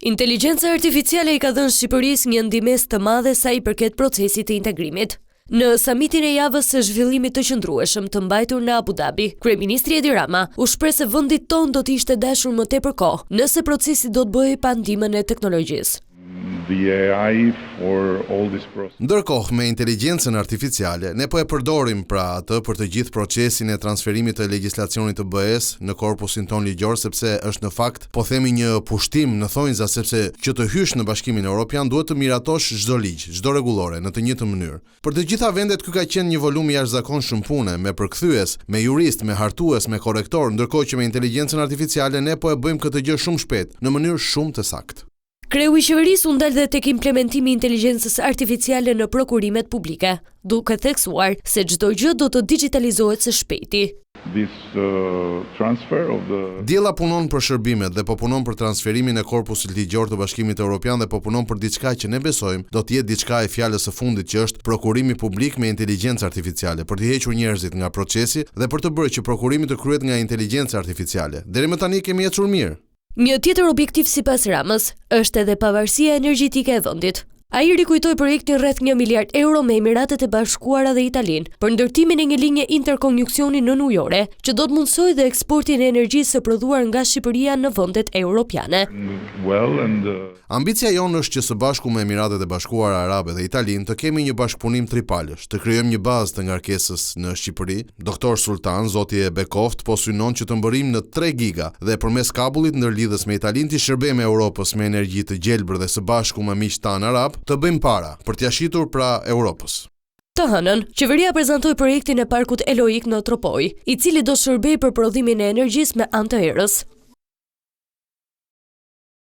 Inteligjenca artificiale i ka dhënë Shqipërisë një ndihmesë të madhe sa i përket procesit të integrimit. Në samitin e javës së zhvillimit të qëndrueshëm të mbajtur në Abu Dhabi, kryeministri Edi Rama u shpreh se vendit tonë do t'i ishte dashur më tepër kohë, nëse procesi do të bëhej pa ndihmën e teknologjisë. Ndërkohë, me inteligjencën artificiale, ne po e përdorim, pra, atë për të gjithë procesin e transferimit të legjislacionit të BE-së në korpusin tonë ligjor sepse është në fakt, po themi një pushtim në thonjza sepse që të hysh në Bashkimin Europian duhet të miratosh çdo ligj, çdo rregullore në të njëjtën mënyrë. Për të gjitha vendet ky ka qenë një volum i jashtëzakonshëm pune, me përkthyes, me juristë, me hartues, me korrektorë, ndërkohë që me inteligjencën artificiale ne po e bëjmë këtë gjë shumë shpejt, në mënyrë shumë të saktë. Kreu i qeverisë u ndal dhe tek implementimi i inteligjencës artificiale në prokurimet publike, duke theksuar se çdo gjë do të dixhitalizohet së shpejti. Diella punon për shërbimet dhe po punon për transferimin e korpusit ligjor të Bashkimit Europian dhe po punon për diçka që ne besojmë do të jetë diçka e fjalës së fundit që është prokurimi publik me inteligjencë artificiale për t'i hequr njerëzit nga procesi dhe për të bërë që prokurimi të kryhet nga inteligjenca artificiale. Deri më tani kemi ecur mirë. Një tjetër objektiv sipas Ramës, është edhe pavarësia energjetike e vendit. Ai rikujtoi projektin rreth një miliard euro me Emiratet e Bashkuara dhe Italinë për ndërtimin e një linje interkonjuksioni nënujore, që do të mundësojë dhe eksportin e energjisë së prodhuar nga Shqipëria në vendet europiane. Ambicia jonë është që së bashku me Emiratet e Bashkuara Arabe dhe Italinë të kemi një bashkëpunim tripalësh, të krijojmë një bazë të ngarkesës në Shqipëri. Doktor Sultan, Zoti e bekoftë, po synon që të mbërrijmë në tre giga dhe përmes kabullit ndërlidhës me Italinë t'i shërbejmë Europës me energji të gjelbër dhe së bashku me miqtë tanë arabë të bëjmë para, për t'ia shitur pra Europës. Të hënën, qeveria prezantoi projektin e parkut eolik në Tropojë, i cili do të shërbejë për prodhimin e energjisë me anë të erës.